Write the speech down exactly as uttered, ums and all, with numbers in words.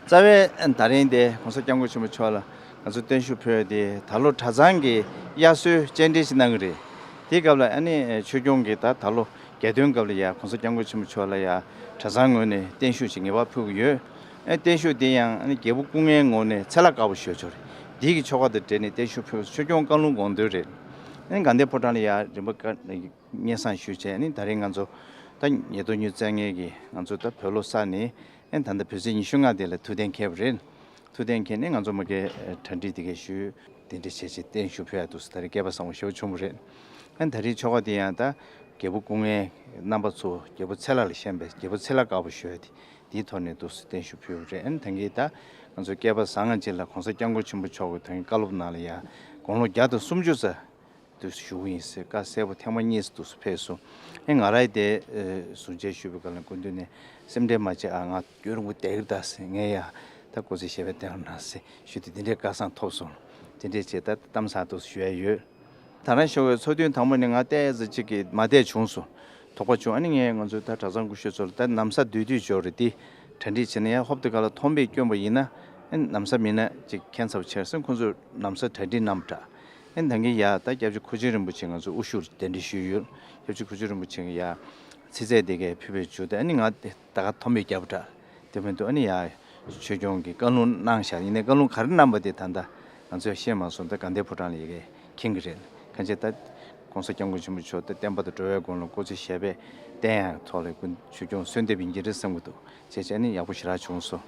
རྩ་བའི་ད་རིང་དེ་གོང་ས་སྐྱབས་མགོན་ཆེན་པོ་མཆོག་ལ་ང་ཚོ་བརྟན་བཞུགས་ཕུལ་ཡ་དེ་ད་ལོ་གྲྭ་ཚང་གི་དབྱར་གསོལ་སྤྱན་འདྲེན་ཞིག་གནང་གི་རེད། དེའི་སྐབས་ལ་ཨ་ནི་ཆོས་སྐྱོང་གི་ད་ད་ལོ་རྒྱལ་སྟོན་སྐབས་ལ་ཡ་གོང་ས་སྐྱབས་མགོན་ཆེན་པོ་མཆོག་ལ་ཡ་གྲྭ་ཚང་ངོས་ནས་བརྟན་བཞུགས་ཅིག་ངེས་པར་ཕུལ་གི་ཡོད། ཨ་བརྟན་བཞུགས་དེ་ཡང་ཨ་ནི་རྒྱལ་པོ་སྐུ་ལྔའི་ངོས་ནས་ཚེ་ལྷ་དཀར་པོ་ཞུ་ཆོག་རེད། དེའི་གི་ཆོ་ག་དང་འབྲེལ་ནས་བརྟན་བཞུགས་ཕུལ། ཆོས་སྐྱོང་བཀའ་ལུང་དགོངས་དོན་རེད། ཨ་ནི་དགའ་ལྡན་ཕོ་བྲང་ལ་ཡ་རིམ་པ་བཀའ་སྙན་སེང་ཞུས་བྱས་ནི་ད་རིང་ང་ཚོ་ད་ཉེར་བདོ་ཉི་ཤུ་རྩ་ལྔ་གི་ང་ཚོ་ད་བོད་ལོ་གསར་ནི་ཨ་ནི་ད་ལྟ་བོད་ཚེས་ཉི་ཤུ་ལྔ་དེ་ལ་ཐུགས་གཏན་འཁེལ་བ་རེད། ཐུགས་གཏན་འཁེལ་ནས་ང་ཚོ་མ་གི་གྲ་སྒྲིག་དེ་གས་ཞུས། དེ་འདྲ་བྱས་བྱས་བརྟན་བཞུགས་ཕུལ་ཡ་འདུག་ཟེར། ད་རེས་སྐལ་པ་བཟང་པོ་ཞེ་པོ་བྱུང་བ་རེད། ཨ་ནི་ད་རེས་ཆོ་ག་དེ་ཡང་ད་རྒྱལ་པོ་སྐུ་ལྔའི་རྣམ་པ་ཚོ་རྒྱལ་པོ་ཚེ་ལྷ་ལ་བཤམས་པའི་རྒྱལ་པོ་ཚེ་ལྷ་དཀར་པོ་ཞུ་ཡ་དེ་དེའི་ཐོག་ནས་འདུག་ཟེར་བརྟན་བཞུགས་ཕུལ་བ་རེད། ཨ་ནི་ད་གིན་ད་ང་ཚོ་སྐལ་པ་བཟང་ང་ཅིག་ལ་གོང་ས་སྐྱབས་མགོན་ཆེན་པོ་མཆོག་གི་ད་གིན་བཀའ་སློབ་ནང་ལ་ཡ་དགུང་ལོ་བརྒྱ་དང་སུམ་ཅུ་ཙམ་དུ་བཞུགས་ཡིན་ཟེར་བཀའ་གསལ་པོ་ཐེངས་མ་གཉིས་སུ་དུ་ཕེབས་སོང་། ཨེ་ང་རང་དེ་ཨེ་གཟུགས་མཇལ་ཞུས་པའི་སྐབས་ལ་སྐུ་མདུན་ནས་སེམས་ཁྲལ་མ་བྱེད་ཨ། ང་སྐྱོ་རུང་པོ་བསྡད་ཀྱི་ད་ཟེར། ངས་ཡ་ད་སྐུ་ཚེ་ཞབས་པད་བརྟན་པ་གནང་ཟེར་ཞུས་ཏེ་དེ་འདྲའི་བཀའ་བཟང་ཐོབ་སོང་། དེ་འདྲས་བྱས་ད་གཏམ་བཟང་དུ་ཞུ་ཡ་ཡོད། ད་རང་ཞོགས་པའི་ཚོགས་ཐུན་དང་པོ་ནས་ང་ཏོག་ཙམ་ཅིག་གི་མ་བསྡད་བྱུང་སོང་། དོགས་པ་བྱུང་། ཨ་ནི་ངས་ང་ཚོའི་ད་གྲྭ་ཚང་སྐུ་ཞབས་ཚོ་ལ་ད་ན་བཟའ་སྡོད་དུས་འབྱོར་རེད། དེ་གྲ་སྒྲིག་བྱས་ན་ཡང་ཧོབ་དེ་ག་ལ་ཐོན་པས་སྐྱོན་པ་ཡིན་ན་ཨ་ནི་ན་བཟའ་མིན་ན་ཅིག་ཁྱད་མཚར་པོ་ཆེ་ཟེར་ཁོང་ཚོས་ན་བཟའ་གྲ་སྒྲིག་གནང་པ་འདྲ། ཨ་ནི་ད་གིན་ཡ་ད་སྐྱབས་རྗེ་ཁུ་ཆེན་རིན་པོ་ཆེ་ང་ཚོ་དབུ་བཞུགས་གདན་འདྲེན་ཞུས་ཡོད། སྐྱབས་རྗེ་ཁུ་ཆེན་རིན་པོ་ཆེ་གི་ཡ་ཚིག་ཚད་དེ་གས་ཕུལ་བའི་མཇུག་ཏུ་ཨ་ནི་ང་དེ་ད་ག་ཐོན་པས་རྒྱབ་འདྲ། དེ་མིན་དུ་ཨ་ནི་ཡ་ཆོས་སྐྱོང་གི་བཀའ་ལུང་གནང་བཞག་ཡིན་ནའི་བཀའ་ལུང་ག་རེ་གནང་པ་དེ་ད་ལྟ་ང་ཚོས་ཤེས་མ་སོང་། ད་དགའ་ལྡན་ཕོ་བྲང་ལ་ཡི་གེ་མཁྱེན་གི་རེད། གང་ཅི་ད་གོང་ས་སྐྱབས་མགོན་ཆེན་པོ་མཆོག་ད་བསྟན་པ་དང་འགྲོ་བའི་དགོངས་ལ་སྐུ་ཚེ་ཞབས་པད་བརྟན་ཡག་ཐོག་ལ་ཀུན་ཆོས་སྐྱོང་གསོལ་འདེབས་ཡིན་གྱི་རེད་བསམ་གི་འདུག་བྱས་བྱས་ནི་ཡག་པོ་ཞེ་དྲག་བྱུང་སོང་